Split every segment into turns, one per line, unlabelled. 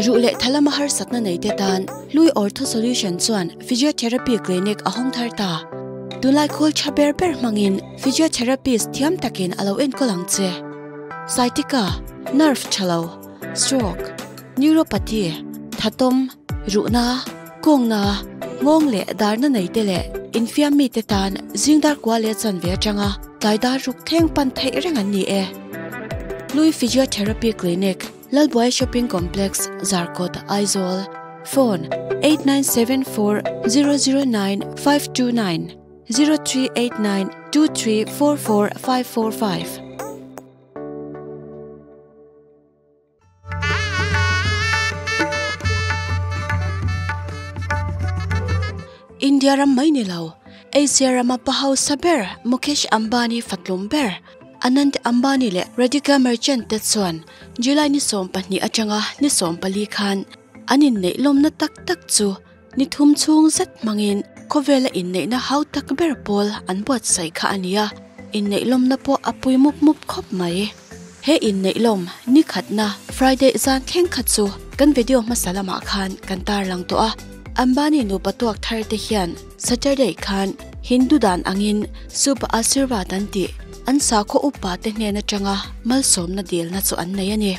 Ruh leh tha lama harsatna nei te tan Hlui Ortho Solution chuan Physiotherapy Clinic a hawng thar ta. Tunlai khawl tha ber ber hmangin Physiotherapist thiam takin a lo enkawl ang che. Sciatica, Nerve tha lo, Stroke, Neuropathy, Thatawm, Ruhna, Kawngna, Nghawng leh darna nei te leh infiam mite tan zingdar kua leh chanve atanga tlai dar ruk thleng pan theih reng an ni e. Hlui Physiotherapy Clinic, Lalbuai Shopping Complex, Zarkawt, Aizawl. Phone, 8974 009 529 0389 2344 545. India ram mai ni lo, Asia rama pa hausa ber Mukesh Ambani fatlum ber Anant Ambani leh Radhika Merchant te chuan July ni 12 atanga ni 14 khan an inneih lawmna tak tak chu ni thum chhung zet hmangin khawvela inneihna hau tak ber pawl an buatsaih kha a ni a, inneih lawmna pawh a pui mup mup khawp mai. He inneih lawm ni khatna Friday zan thleng kha chu kan video hmasa lamah khan kan tarlang tawh a, Ambani nupa tuak thar te hian Saturday khan Hindu dan angin Subh Aashirvaad an tih an sakhaw upa te hnen atanga malsawmna dilna chu an nei a ni.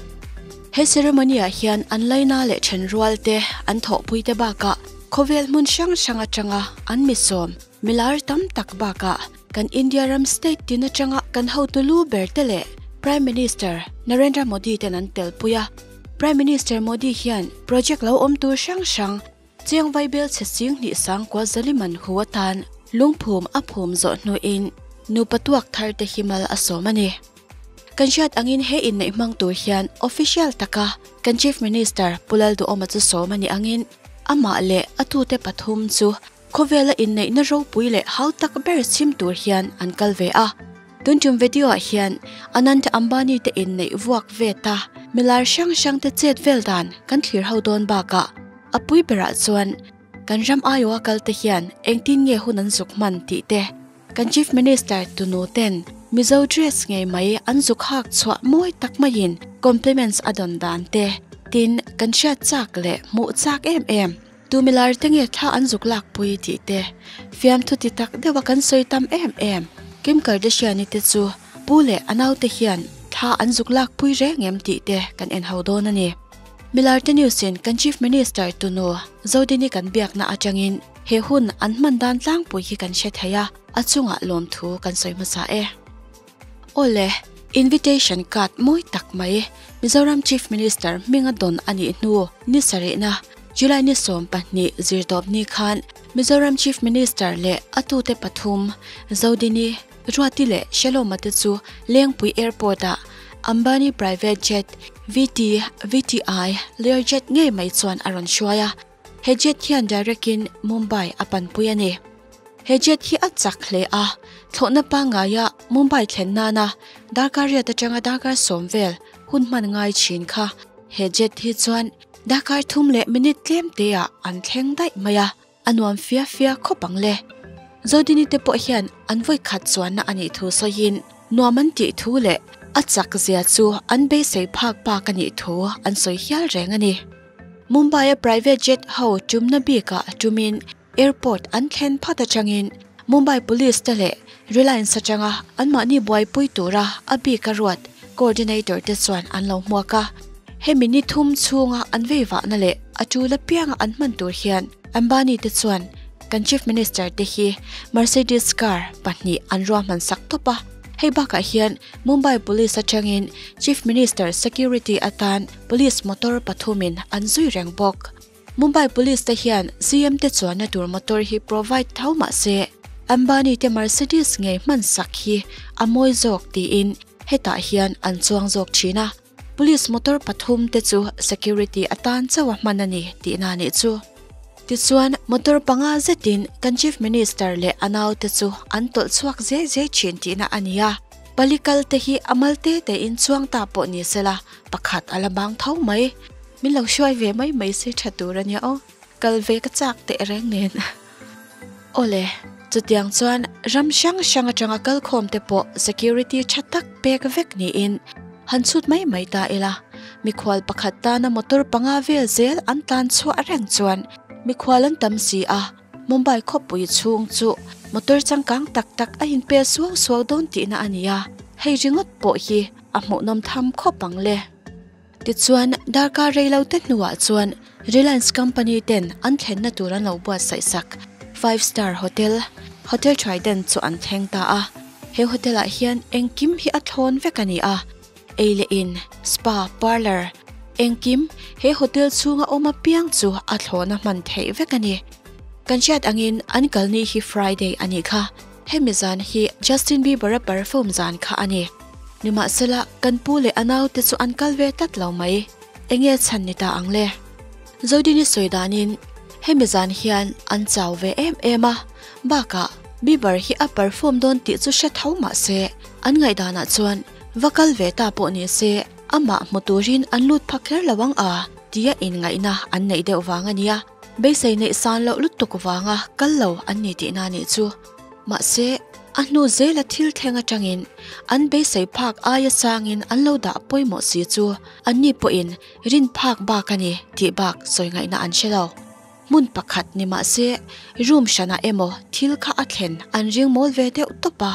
He ceremony ah hian an laina leh thenrual te an thawhpui te bakah khawvel hmun hrang hrang atanga an misawm milar tam tak bakah kan India ram state tin atanga kan hotu lu ber te leh Prime Minister Narendra Modi ten an telpui a. Prime Minister Modi hian project lo awm tur hrang hrang Chiang vaibel chhe sing hnih sang kua zaliman hu atan lungphum a phum zawh hnuin nupa tuak thar te hi mal a sawm a ni. Kan hriat angin he inneih hmang tur hian official taka kan Chief Minister Pu Lalduhawma chu sawm a ni angin amah leh a tute pathum chu khawvela inneihna ropui leh hau tak ber chhim tur hian an kal ve a. Tun tum video ah hian Anant Ambani te inneih vuak ve ta milar hrang hrang te chet vel dan kan thlir ho dawn bakah a pui berah chuan kan ram aiawha kal te hian engtin nge hun an zuk hman tih te kan Chief Minister tunu ten Mizo dress ngei mai an zuk hak chhuah mawi tak maiin compliments a dawn dan te tin kan hriat chak leh hmuh chak em em. Tu milar te nge thla an zuk lak pui tih te, fiamthu ti tak deuh a kan sawi tam em em. Kim Kardashian-i te chu pu leh a naute hian thla an zuk lak pui reng em tih te kan en ho dawn a ni. Milar te news in kan Chief Minister tunu Zodini kan biakna atangin he hun an hman dan tlangpui hi kan hre thei a, a chungah lawmthu kan sawi hmasa e. Awle, invitation card mawi tak mai Mizoram Chief Minister hminga dawn a nih hnu ni sarihna July ni 12 zirtawpni khan Mizoram Chief Minister leh a tute pathum Zodini, Ruati leh Shalom-a te chu Lengpui Airport-ah Ambani Private Jet VT VTI Learjet ngei mai chuan a rawn hruai a. He jet hian direct in Mumbai a panpui a ni. He jet hi a chak hle a, thlawhna pangngaia Mumbai thlen nana darkar riat atanga darkar 10 vel hun hman ngai thin kha he jet hi chuan darkar 3 leh minute tlem te ah an thleng daih mai a, a nuam fia fia khawp ang le. Zodini te pawh hian an vawi khat chuanna a nih thu sawiin nuam an tih thu leh a chak zia chu an beisei phak bak a nih thu an sawi hial reng a ni. Mumbai a private jet ho tumna bikah tumin airport an thlen phat atangin Mumbai Police te leh Reliance atanga anmahni buaipui tura a bik a ruat coordinator te chuan an lo hmuak a. Hemi ni thum chhunga an veivahna leh a tul apianga an hman tur hian Ambani te chuan kan Chief Minister te hi Mercedes car pahnih an ruahman sak tawp a. Hei bakah hian Mumbai Police atangin Chief Minister security atan Police motor pathumin an zui reng bawk. Mumbai Police te hian CM te chuanna tur motor hi provide tho mah se Ambani te Mercedes ngei hman sak hi a mawi zawk tiin hetah hian an chuang zawk thin a. Police motor pathum te chu security atan chauh a hman a ni tihna nih chu. Tichuan motor panga zetin kan Chief Minister leh a naute chu an tawlh chhuak zeh zeh thin tihna a ni a. Pali kal te hi a mal te te in chuang ta pawh ni sela pakhat a la bang tho mai. Min lo hruai ve mai mai se tha tur a nia aw. Kal ve ka chak teh reng nen. Awle, chutiang chuan ram hrang hrang atanga kalkhawm te pawh security tha tak pek vek niin han chhut mai mai ta ila. Mikhual pakhat tana motor panga vel zel an tlan chhuah reng chuan mikhual an tam si a, Mumbai khawpui chhung chu motor changkang tak tak a inpel suau suau dawn tihna a ni a, hei ringawt pawh hi a hmuhnawm tham khawp ang le. Tichuan, darkar rei lo te hnuah chuan Reliance company ten an thlenna tur an lo buatsaih sak five star hotel, Hotel Trident chu an thleng ta a. He hotel ah hian engkim hi a thlawn vek a ni a, ei leh in, spa, parlour, engkim he hotel chhunga awm apiang chu a thlawna hman theih vek a ni. Kan hriat angin an kalni hi Friday a nih kha. Hemi zan hi Justin Bieber-a perform zan kha a ni. Nimahsela, kan pu leh a naute chu an kal ve tlat lo mai. Enge chhan ni ta ang le? Zodini sawi danin, hemi zan hian an chau ve em em a, bakah Bieber hi a perform dawn tih chu hre tho mah se, an ngaihdanah chuan va kal ve ta pawh ni se, amah hmu turin an lut phak kher lo ang a tia inngaihna an neih deuh vang a nia. Beisei neih san loh lutuk vanga kal lo an ni tihna nih chu. Mahse, a hnu zela thil thleng atangin an beisei phak aia sangin an lo dah pawimawh si chu anni pawhin rin phak bak a ni tih bak sawi ngaihna an hre lo. Hmun pakhat ni mahse, room hranah emaw thil kha a thlen an ring mawl ve deuh tawp a,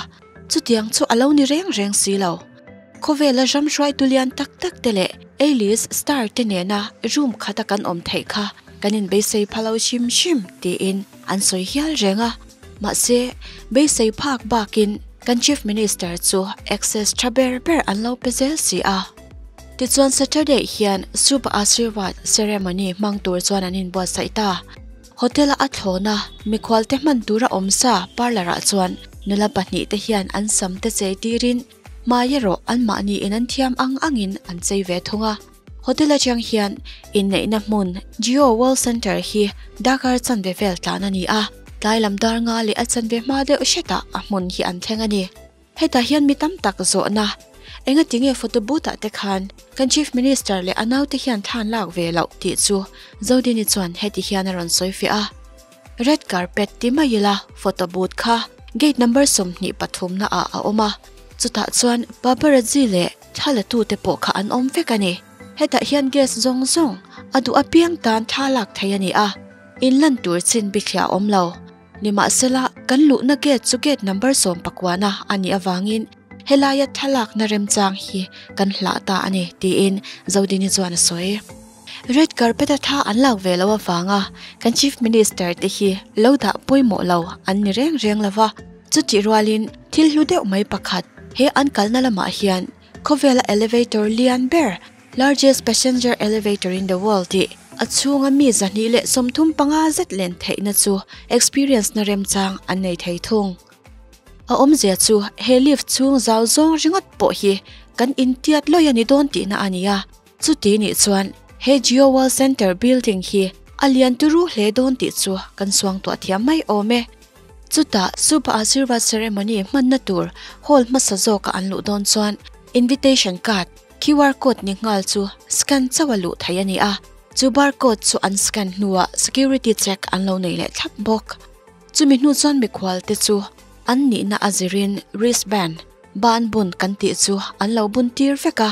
chutiang chu a lo ni reng reng si lo. Khawvela ram hruaitu lian tak tak te leh A-list star te nena room khata kan awm theih kha kan inbeisei pha lo hrim hrim tiin an sawi hial reng a. Mahse, beisei phak bakin kan Chief Minister chu access tha ber ber an lo pe zel si a. Tichuan Saturday hian Shubh Aashirwad ceremony hmang tur chuan an inbuatsaih ta. Hotel-a a thlawna mikhualte hman tura awm sa parlour-ah chuan nula pahnihte hian an sam te chei tirin Hmai erawh anmahni in an thiam ang angin an chei ve thung a. Hotel atang hian inneihna hmun Jio World Centre hi darkar chanve vel tlan a ni a, tlai lam dar nga leh a chanve hma deuh hretah a hmun hi an thleng a ni. Hetah hian mi tam tak zawhna enga tinge photo booth ah te khan kan Chief Minister leh a naute hian thlan lak ve loh tih chu Zodini chuan heti hian a rawn sawi fiah a. Red carpet ti mai ila photo booth kha gate number 23 na ah a awm a, chutah chuan paparazzi leh thla la tu te pawh kha an awm vek a ni. Hetah hian guest zawng zawng a duh apiang tan thla lak thei a ni a, in lan tur chin bithliah a awm lo. Nimahsela kan luhna gate chu gate number 19 na a nih avangin helaia thlalakna remchang hi kan hlah ta a ni tiin Zodini chuan a sawi. Red carpet a tha an lak ve loh avanga kan Chief Minister te hi lo dah pawimawh lo an ni reng reng lova, chutih rualin thil hlu deuh mai pakhat he an kalna lamah hian khawvela elevator lian ber, largest passenger elevator in the world, tih a chhunga mi 235 zet len theihna chu experience na remchang an nei thei thung. A awmzia chu he lift chhung zau zawng ringawt pawh hi kan intiat lawi a ni dawn tihna a ni a. Chuti nih chuan he Jio World Centre building hi a lian turu hle dawn tih chu kan suang tuah thiam mai awm e. Chutah Subha Aashirwad ceremony hmanna tur hall hmasa zawka an luh dawn chuan invitation card, QR code ni nghal chu scan chauh a luh theih a ni a, chu barcode chu an scan hnuah security check an lo nei leh thlap bawk. Chumi hnu chuan mikhual te chu an nihna a zirin wristband, ban bun kan tih chu an lo bun tir vek a.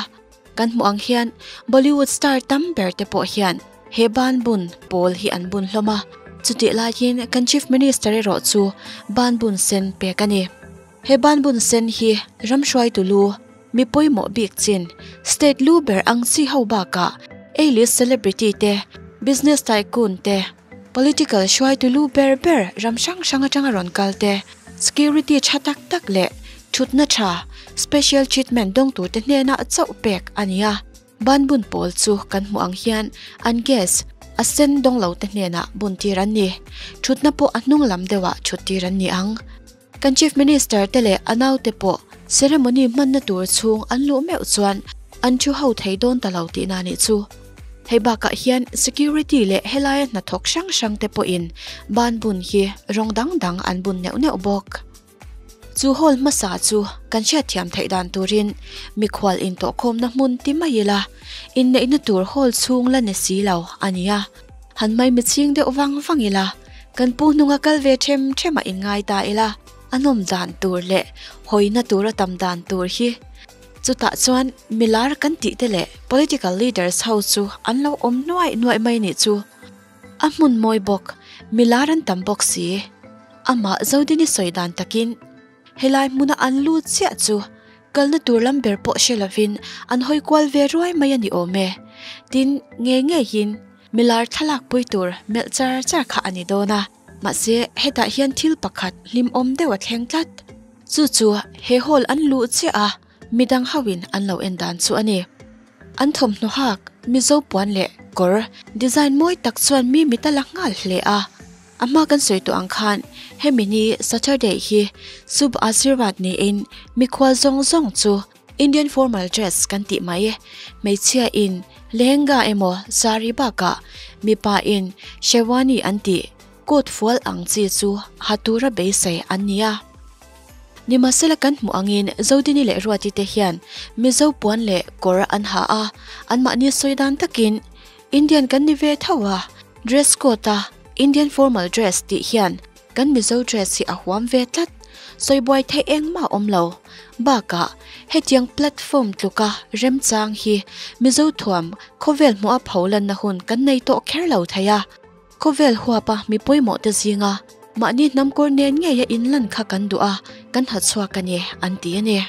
Kan hmuh ang hian Bollywood star tam ber te pawh hian he ban bun pawl hi an bun hlawm a, chutih laiin kan Chief Minister erawh chu ban bun sen pek a ni. He ban bun sen hi ram hruaitu lu, mi pawimawh bik chin, state lu ber ang chi ho bakah A-list celebrity te, business tycoon te, political hruaitu lu ber ber ram hrang hrang atanga rawn kal te, security tha tak tak leh thutna tha, special treatment dawng turte hnenah chauh pek a ni a. Ban bun pawl chu kan hmuh ang hian an guest a sen dawng lo te hnenah bun tir an ni. Thutna pawh a hnung lam deuhah thut tir an ni ang. Kan Chief Minister te leh a naute pawh ceremony hmanna tur chhung an luh meuh chuan an thu ho thei dawn ta lo tihna nih chu. Hei bakah hian security leh helaia hnathawk hrang hrang te pawhin ban bun hi rawng dang dang an bun neuh neuh bawk. Chu hall hmasa chu kan hriatthiam theih dan turin mikhual intawhkhawmna hmun ti mai ila inneihna tur hall chhung la ni si lo a ni a. Han maimi chhing deuh vang vang ila, kan pu hnunga kal ve them them a inngai ta ila, a nawm dan tur leh hawina tur a tam dan tur hi. Chutah chuan milar kan tih te leh political leaders ho chu an lo awm nuaih nuaih mai nih chu. A hmun mawi bawk, milar an tam bawk si. Amah Zodini sawi dan takin helai hmuna an lut chiah chu kalna tur lam ber pawh hre lovin an hawi kual ve ruai mai a ni awm e. Tin, ngei ngeiin milar thlalak pui tur melh char char kha a ni dawn a. Mahse, hetah hian thil pakhat hlimawm deuh a thleng tlat. Chu chu he hall an luh chiah a, midang hoin an lo en dan chu a ni. An thawmhnaw hak, Mizo puan leh kawr design mawi tak chuan mi mit a la nghal hle a. A hma kan sawi tawh ang khan hemi ni Saturday hi Shubh Aashirvaad niin mikhual zawng zawng chu Indian formal dress kan tih mai. Hmeichhia in lehenga emaw sari bakah mipa in sherwani an tih coat fual ang chi chu ha tura beisei an ni a. Nimahsela kan hmuh angin Zodini leh Ruati te hian Mizo puan leh kawr an ha a, anmahni sawi dan takin Indian kan ni ve tho a, dress code a Indian formal dress tih hian Kan Mizo dress hi a huam ve tlat, sawi buai theih engmah a awm lo. Bakah, hetiang platform tluka remchang hi Mizo thuam khawvel hmuh a pho lanna hun kan nei tawh kher lo thei a. Khawvel huapa mi pawimawh te zinga mahni hnam kawr nen ngeia inlan kha kan duh a, kan ha chhuak a ni, an ti a ni.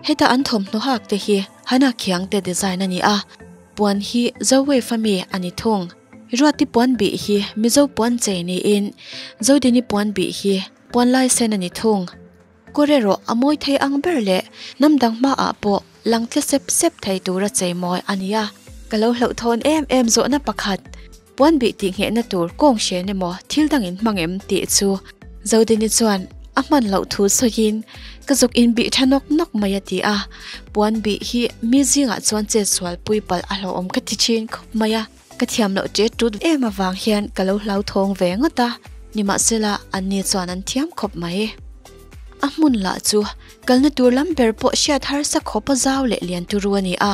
Heta an thawmhnaw hak te hi Hana Khiangte design a ni a, puan hi Zowave ami a ni thung. Ruati puan bih hi Mizo puan chei niin Zodini puan bih hi puan lai sen a ni thung. Kawr erawh a mawi thei ang ber leh hnam dang hmaah pawh lang tle sep sep thei tura chei mawi a ni a. Ka lo hlauhthawn em em zawhna pakhat, puan bih tih nghehna tur kawng hren emaw thil dangin hmang em tih chu Zodini chuan a hman loh thu sawiin ka zuk inbih tha nawk nawk mai a ti a. Puan bih hi mi zingah chuan chetsual pui palh a hlauhawm ka ti thin khawp mai a. Ka thiam loh ṭet ṭut em avang hian ka lo hlauthawng ve ngawt a, nimahsela anni chuan an thiam khawp mai. A hmun lah chu kalna tur lam ber pawh hriat harsa khawpa zau leh lian turu a ni a,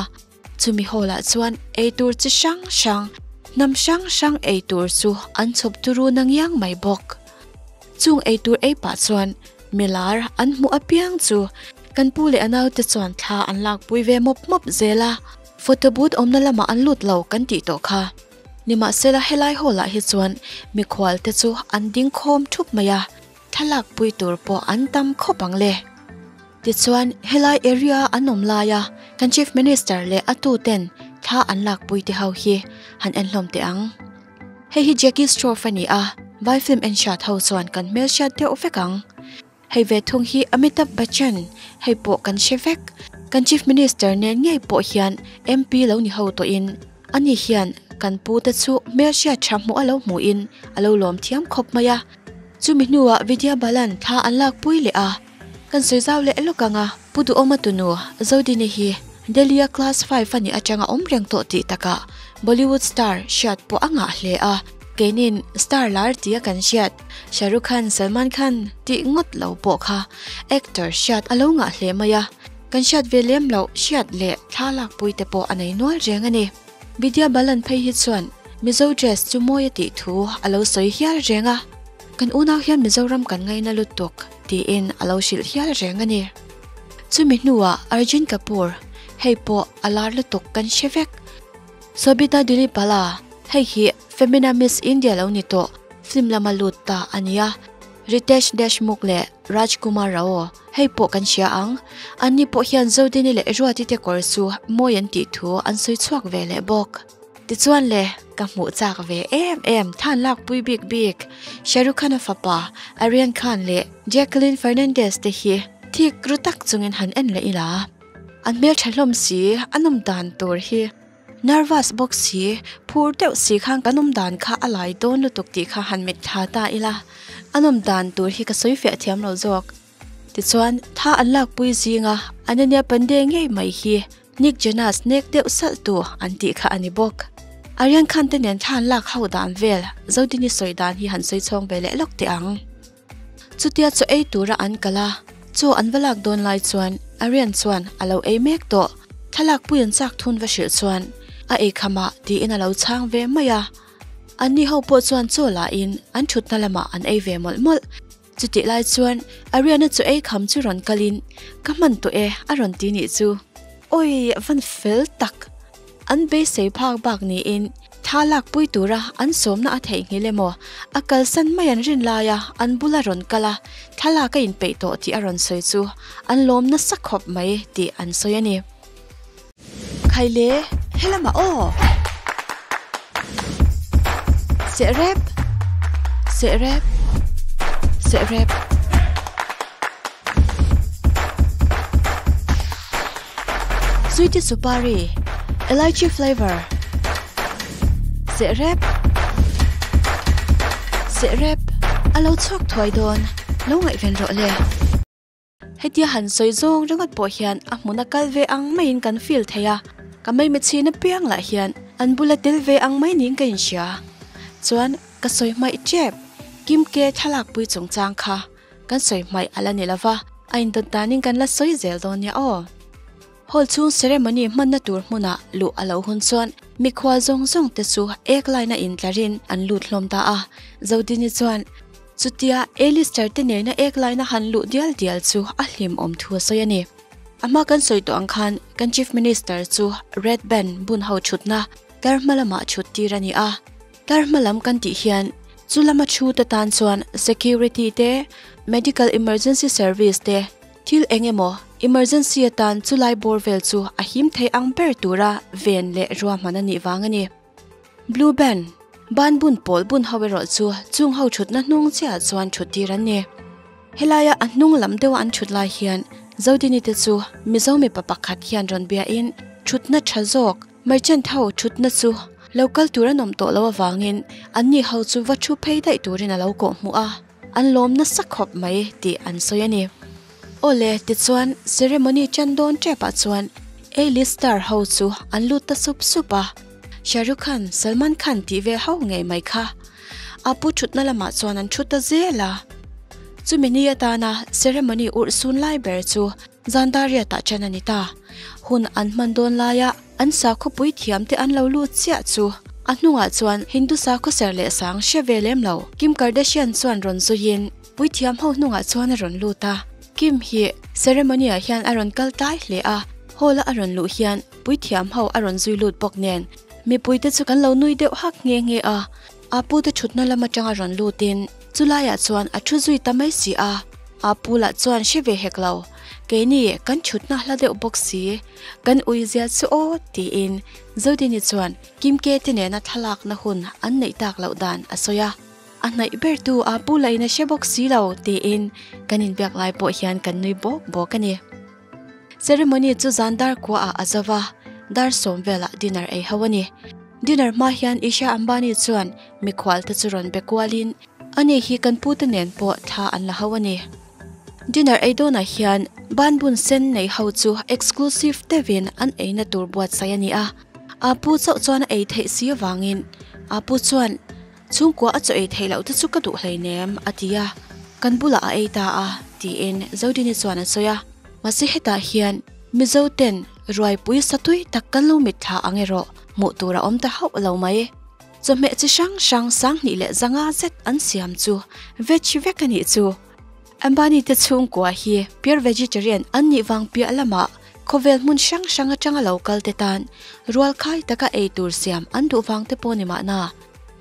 chumi hall ah chuan ei tur chi hrang hrang, hnam hrang hrang ei tur chu an chhawp turu na ngiang mai bawk. Chung ei tur ei pah chuan milar an hmuh apiang chu kan pu leh a naute chuan thla an lakpui ve mawp mawp zel a. Photo booth awmna lamah an lut lo kan tih tawh kha. Nimahsela helai hall ah hi chuan mikhual te chu an ding khawm thup mai a, thlalak pui tur pawh an tam khawp ang le. Tichuan helai area an awm laia kan Chief Minister leh a tu ten thla an lak pui te ho hi han en hlawm teh ang. Hei hi Jackie Stroff a ni a, vai film en hriat ho chuan kan hmelhriat deuh vek ang. Hei ve thung hi Amitabh Bachchan, hei pawh kan hre vek. Kan Chief Minister nen ngei pawh hian MP lo ni ho tawhin ani hian kan pu te chu hmelhriat tha hmuh a lo hmuhin a lo lawm thiam khawp mai a. Chumi hnuah Vidya Balan thla an lakpui leh a, kan sawi zau leh lawk ang a. Pu Duhawma tunu Zodini hi Delhi-a class five a nih atanga awm reng tawh tih takah Bollywood star hriat pawh a ngah hle a, keinin star lar tia kan hriat Shah Rukh Khan, Salman Khan tih ngawt lo pawh kha actor hriat a lo ngah hle mai a, kan hriat ve lem loh hriat leh thla lakpui te pawh a nei nual reng a ni. Vidya Balan phei hi chuan Mizo dress chu mawi a tih thu a lo sawi hial reng a, kan unau hian Mizoram kan ngaina lutuk tiin a lo hrilh hial reng a ni. Chumi hnuah Arjun Kapoor, hei pawh a lar lutuk kan hre vek. Sobhita Dhulipala, hei hi Femina Miss India lo ni tawh, film lama lut ta a nia. Ritesh Deshmukh leh Raj Kumar Rao, hei pawh kan hria ang. Anni pawh hian Zodini leh Ruati te kawr chu mawi an tih thu an sawi chhuak ve leh bawk. Tichuan le, ka hmuh chak ve em em than lak pui bik bik, Shah Rukh Khan-a fapa Aryan Khan leh Jacqueline Fernandez te hi thik ru tak chungin han en leh ila. An hmeltha hlawm si, a nawm dan tur hi. Nervous bawk si, phur deuh si khan kan awm dan kha a lai dawn lutuk tih kha han mit thla ta ila, a nawm dan tur hi ka sawi fiah thiam lo zawk. Tichuan, tha an lakpui zinga Ananya Pandey ngei mai hi Nick Jonas nek deuh salh tu an tih kha a ni bawk. Aryan Khan te nen thla an lak ho dan vel Zodini sawi dan hi han sawi chhawng ve leh lawk teh ang. Chutia chaw ei tura an kal a, chaw an va lak dawn lai chuan Aryan chuan a lo ei mek tawh. Thlalak pui an chak thun va hrilh chuan a ei khamah tiin a lo chhang ve mai a. Anni ho pawh chuan chaw lahin an thutna lamah an ei ve mawlh mawlh. Chutih lai chuan Ariana chaw ei kham chu rawn kalin, Ka hman tawh e, a rawn ti nih chu. Awi a van fel tak! An beisei phak bak niin thla lakpui tura an sawmna a theihnghilh emaw a kalsan mai an rin laia an bula rawn kal a, thlalak a inpeih tawh tih a rawn sawi chu an lawm nasa khawp mai tih an sawi a ni. Khaile, helamah aw! Sehrep! Sehrep! Sehrep! Sweety supari, elaichi flavour, sehrep, sehrep a lo chhuak thuai dawn, lo ngaihven rawh le. Hetia han sawi zawng ringawt pawh hian a hmun a kal ve ang maiin kan feel thei a, ka maimichhin apiang lah hian an bula tel ve ang mai niin ka inhria. Chuan ka sawi hmaih tep, Kimke thlalakpui chungchang kha. Kan sawi hmaih a la ni lo va, a indawt danin kan la sawi zel dawn nia aw. Hall chhung ceremony hmanna tur hmunah luh a lo hun chuan mikhual zawng zawng te chu ek line a intlarin an lut hlawm ta a. Zodini chuan chutia A-lister te nena ek line a han luh dial dial chu a hlimawm thu a sawi a ni. A hma kan sawi tawh ang khan kan Chief Minister chu red band bun ho thutna tlar hma lamah thut tir a ni a. Tlar hma lam kan tih hian chu lama thu te tan chuan security te, medical emergency service te, thil eng emaw emergency atan chu lai bawr vel chu a him thei ang ber tura ven leh ruahman a nih vang a ni. Blue band, ban bun pawl bun ho erawh chu chung ho thutna hnung chiahah chuan thut tir an ni. Helaia a hnung lam deuha an thut lai hian Zodini te chu Mizo mipa pakhat hian rawn biain thutna tha zawk, Merchant ho thutna chu lo kal tur an awm tawh lo avangin anni ho chu va thu phei daih turin a lo kawh hmuh a, an lawm nasa khawp mai tih an sawi a ni. Awle, tichuan ceremony tan dawn tepah chuan A-list star ho chu an lut ta sup sup a, Shah Rukh Khan, Salman Khan tih ve ho ngei mai kha a pu thutna lamah chuan an thu ta zel a. Chumi ni atana ceremony urh sun lai ber chu Zan Dariatah chen a ni ta. Hun an hman dawn laia an sakhawpui thiamte an lo lut chiah chu a hnungah chuan Hindu sakhaw ser leh sang hre ve lem lo Kim Kardashian chuan rawn zuiin puithiam ho hnungah chuan a rawn lut a. Kim hi ceremony-ah hian a rawn kal tlai hle a, hall-a a rawn luh hian puithiam ho a rawn zui lut bawk nen mipuite chu kan lo nui deuh hak nghe nghe a. A pute thutna lam atanga rawn lutin chulaiah chuan a thu zui ta mai si a. A pu lah chuan hre ve hek lo, Keini kan thutna hla deuh bawk si, kan ui zia chu aw tiin Zodini chuan Kimke te nena thlalakna hun an neih tak loh dan a sawi a. A hnaih bertu a pu lah in a hre bawk si lo tiin kan inbiak lai pawh hian kan nui bawk bawk a ni. Ceremony chu zan dar kuaah a zo va, dar sawm velah dinner ei ho a ni. Dinner hma hian Isha Ambani chuan mikhual te chu rawn be kualin ani hi kan pute nen pawh thla an la ho a ni. Dinner ei dawnah hian ban bun sen nei ho chu exclusive deuhin an eina tur buatsaih a ni a, a pu chauh chuan a ei theih si avangin a pu chuan Chhungkua a chaw ei theih loh te chu ka duh hleinem, a ti a, kan bulah a ei ta a, tiin Zodini chuan a sawi a. Mahse hetah hian Mizo ten ruaipui satui tak kan lo mitthla ang erawh hmuh tur a awm ta hauh lo mai. Chawhmeh chi hrang hrang sanghnih leh zanga zet an siam chu veg vek a nih chu. Ambani te chhungkua hi pure vegetarian an nih vang piah lamah khawvel hmun hrang hrang atanga lo kal te tan rualkhai taka ei tur siam an duh vang te pawh ni mahna.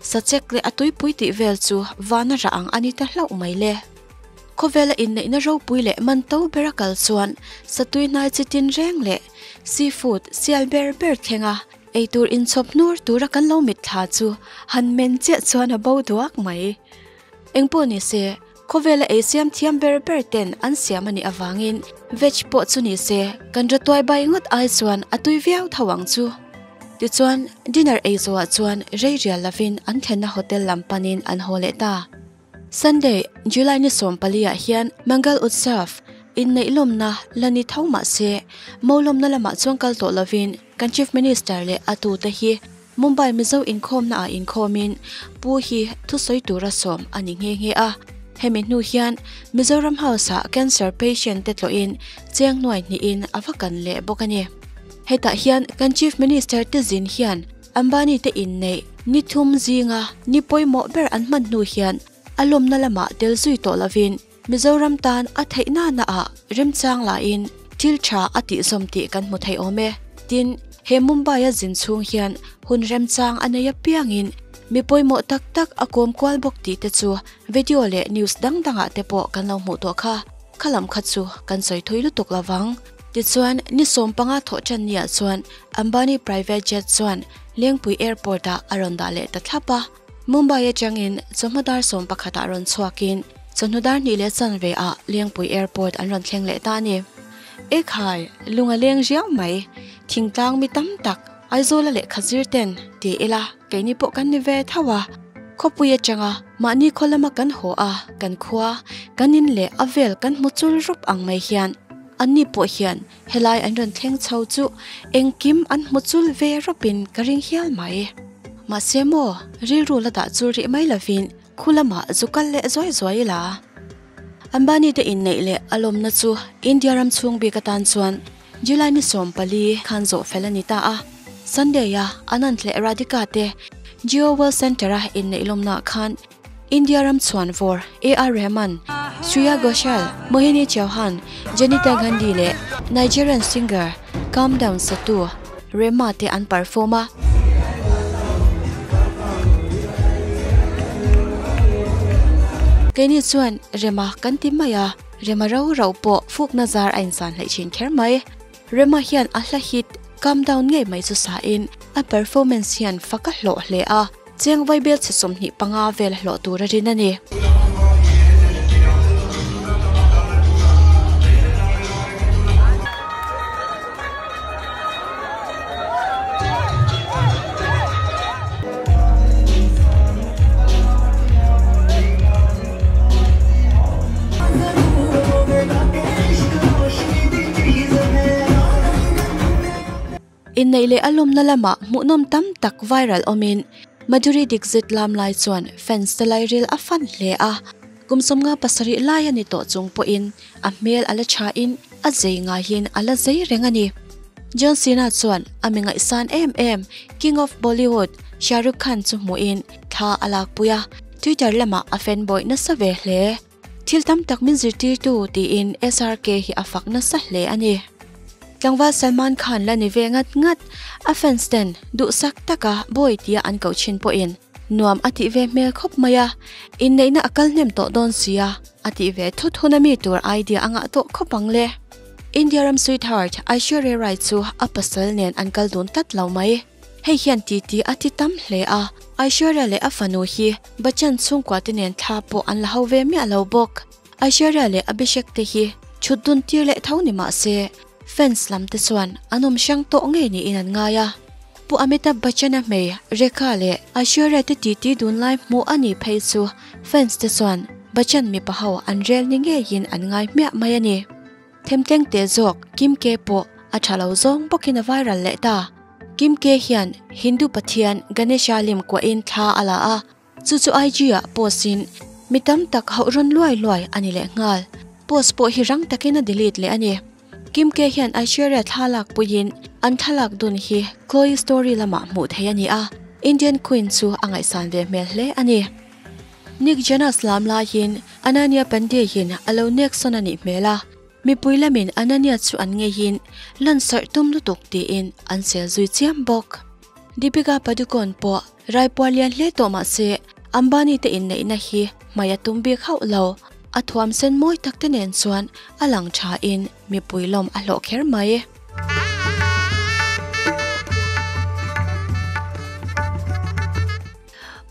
Sachek leh a tuipui tih vel chu vana rah ang a ni ta hlauh mai le. Khawvela inneihna ropui leh man to bera kal chuan satui hnai chi tin reng leh seafood sial ber ber thlenga eitur inchhawp hnur tura kan lo mitthla chu han men chiah chuan a bo duak mai. Engpawh ni se, khawvela ei siam thiam ber ber ten an siam a nih avangin veg pawh chu ni se kan ratuai bai ngawt ai chuan a tui viau tho ang chu. Tichuan, dinner ei zawhah chuan rei rial lovin an thlenna hotel lam panin an haw leh ta. Sunday, July ni 14 ah hian Mangal Utsav, inneih lawmna la ni tho mah se, mo lawmna lamah chuan kal tawh lovin kan Chief Minister leh a tute hi Mumbai Mizo inkhawmna ah inkhawmin Pu hi thusawi tura sawm a ni nghe nghe a. Hemi hnu hian Mizoram House ah cancer patient te tlawhin cheng nuai hnihin a va kan leh bawk a ni. Hetah hian kan Chief Minister te zin hian Ambani te inneih ni thum zinga ni pawimawh ber an hman hnu hian a lawmna lamah tel zui tawh lovin Mizoram tan a theih nana ah remchang lahin thil tha a tih zawm tih kan hmu thei awm e. Tin, he Mumbai a zin chhung hian hun remchang a nei apiangin mi pawimawh tak tak a kawm kual bawk tih te chu video leh news dang dangah te pawh kan lo hmuh tawh kha. Kha lam kha chu kan sawi thui lutuk lovang. Tichuan, ni 15 thawh tan niah chuan Ambani private jet chuan Lengpui Airport ah a rawn dah leh ta thlap a. Mumbai atangin chawhma dar 11 ah rawn chhuakin chawhnu dar hnih leh chanve ah Lengpui Airport an rawn thleng leh ta a ni. Ekhai, lung a leng riau mai, thingtlang mi tam tak Aizawl a lehkha zir ten ti ila keini pawh kan ni ve tho a. Khawpui atanga mahni khaw lama kan haw a, kan khua, kan in leh a vel kan hmu chul rup ang mai hian anni pawh hian helai an rawn thleng chho chu engkim an hmu chul ve rawpin ka ring hial mai. Mahse maw, rilru la dah chul rih mai lovin khu lamah zu kal leh zuai zuai ila. Ambani te inneih leh a lawmna chu India ram chhung bik atan chuan July ni 14 khan zawh fel a ni ta a. Sunday a Anand leh Radhika te Jio World Centre a inneih lawmnaah khan India ram chhuan vawr AR Rahman, Shreya Ghoshal, Mohini Chauhan, Janita Gandhi leh Nigerian singer Calm Down satu Rema te an perform a. Keini chuan Rema kan ti mai a, Rema rau rau pawh fukna zar a insan hleih thin kher mai. Rema hian a hla hit Calm Down ngei mai chu sain a performance hian fak a hlawh hle a, cheng vaibel chhe 25 vel a hlawh tur a rin a ni. Inneih leh a lawmna lamah hmuhnawm tam tak viral awmin Madhuri Dixit lam lai chuan fans te lairil a fan hle a, kum 57 lai a ni tawh chung pawhin a hmel a la thain a zei ngaiin a la zei reng a ni. John Cena chuan a mi ngaihsan em em King of Bollywood Shah Rukh Khan chu hmuhin thla a lakpui a, Twitter lamah a fanboy nasa ve hle. Thil tam tak min zirtirtu tiin SRK hi a fak nasa hle a ni. Tlangval Salman Khan la ni ve ngat ngat, a fans ten duhsak taka boy tia an koh thin pawhin nuam a tih ve hmel khawp mai a, inneihna a kal hnem tawh dawn sia a tih ve thut hun a mi tur idea a ngah tawh khawp ang le. India ram sweetheart Aishwarya Rai chu a pasal nen an kal dun tlat lo mai. Hei hian titi a ti tam hle a, Aishwarya leh a fanu hi Bachchan chhungkua te nen thla pawh an la ho ve miah lo bawk. Aishwarya leh Abhishek te hi chhut dun tir leh tho ni mah se, fans lam te chuan an awm hrang tawh ngei niin an ngai a. Pu Amitabh Bachchan-a hmei Rekha leh Aishwarya te titi dun lai hmuh a nih phei chu fans te chuan Bachchan mipa ho an rel ni ngeiin an ngai hmiah mai a ni. Themtleng teh zawk Kim K pawh a tha lo zawng bawkin a viral leh ta. Kim K hian Hindu pathian Ganesha lim kuahin thla a la a, chu chu IG ah post in mi tam tak hauh rawn luai luai a ni leh nghal. Post pawh hi rang takin a delete leh a ni. Kim K hian Aishwarya thla lak puiin an thlalak dun hi Chloe story lamah hmuh theih a ni a, Indian Queen chu a ngaihsan ve hmel hle a ni. Nick Jonas lam laiin Ananya Pandey-in a lo nek sawn a nih hmel a, mipui lamin Ananya chu an ngeiin lan sarh tum lutuk tiin an sel zui chiam bawk. Deepika Padukone pawh raipuar lian hle tawh mah se Ambani te inneihna hi hmai a tum bik hauh lo. A thuam sen mawi tak te nen chuan a lang thain mipui lawm a hlawh kher mai.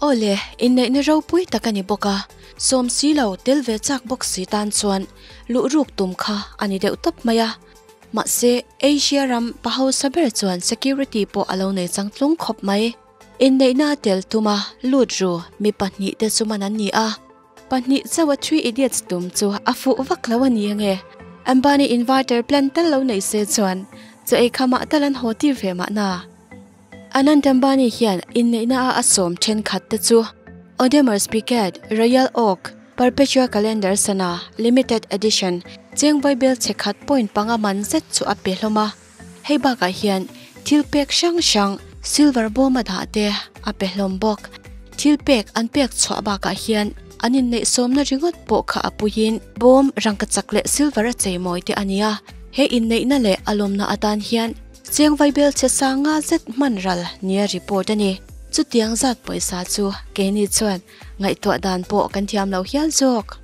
Awle, inneihna ropui tak a ni bawk a, sawm si lo tel ve chak bawk si tan chuan luh ruk tum kha a ni deuh tawp mai a. Mahse, Asia ram pa hausa ber chuan security pawh a lo nei chang tlung khawp mai. Inneihna a tel tuma lut ru mi pahnih te chu man an ni a. Pahnih chauh a Three Idiots tum chu a fuh vak lo a ni ange. Ambani inverter plan tal lo nei se chuan chaw ei khamah tal an haw tir ve mahna. Anand Ambani hian inneihna a a sawm thenkhat te chu Audemars Piguet, Royal Oak, Perpetual Calendar sana Limited Edition cheng vaibel chhe khat point panga man zet chu a pe hlawm a. Hei bakah hian thil pek hrang hrang silver bawm a dah te a pe hlawm bawk. Thil pek an pek chhuah bakah hian an inneih sawmna ringawt pawh kha a puiin bawm rangkachak leh silver a cheimawi te a ni a. He inneihna leh a lawmna atan hian cheng vaibel chhe sanga zet hman ral nia report a ni. Chutiang zat pawisa chu keini chuan ngaihtuah dan pawh kan thiam lo hial zawk.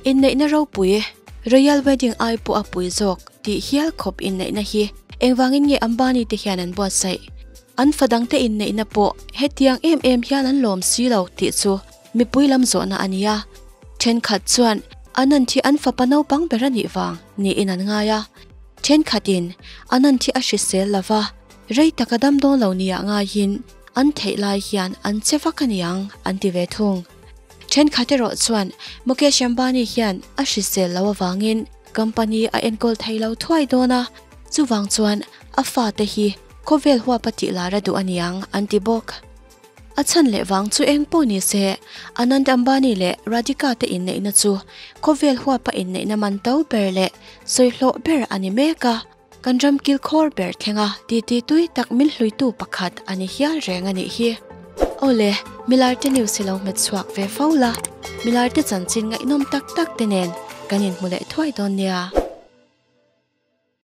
Inneihna ropui, Royal Wedding ai pawh a pui zawk tih hial khawp inneihna hi engvangin nge Ambani te hian an buatsaih? An fa dangte inneihna pawh hetiang em em hian an lawm si lo tih chu mipui lam zawhna a ni a. Thenkhat chuan Anand hi an fapa naupang ber a nih vang niin an ngai a. Thenkhatin Anand hi a hrisel lo va, rei taka dam dawn lo nia ngaiin an theih lai hian an che vak a niang an ti ve thung. Thenkhat erawh chuan Mukesh Ambani hian a hrisel lo avangin company a enkawl thei lo thuai dawn a, chuvang chuan a fate hi khawvel huap a tih lar a duh a niang an ti bawk. A chhan leh vang chu eng pawh ni se, Anand Ambani leh Radhika te inneihna chu khawvel huapa inneihna man to ber leh sawihlawh ber a ni mek a, kan ram kilkhawr ber thlenga titi tui tak min hluitu pakhat a ni hial reng a nih hi. Awle, Milarte news hi lo hmet chhuak ve fo la, Milarte chanchin ngaihnawm tak tak te nen kan inhmu leh thuai dawn nia.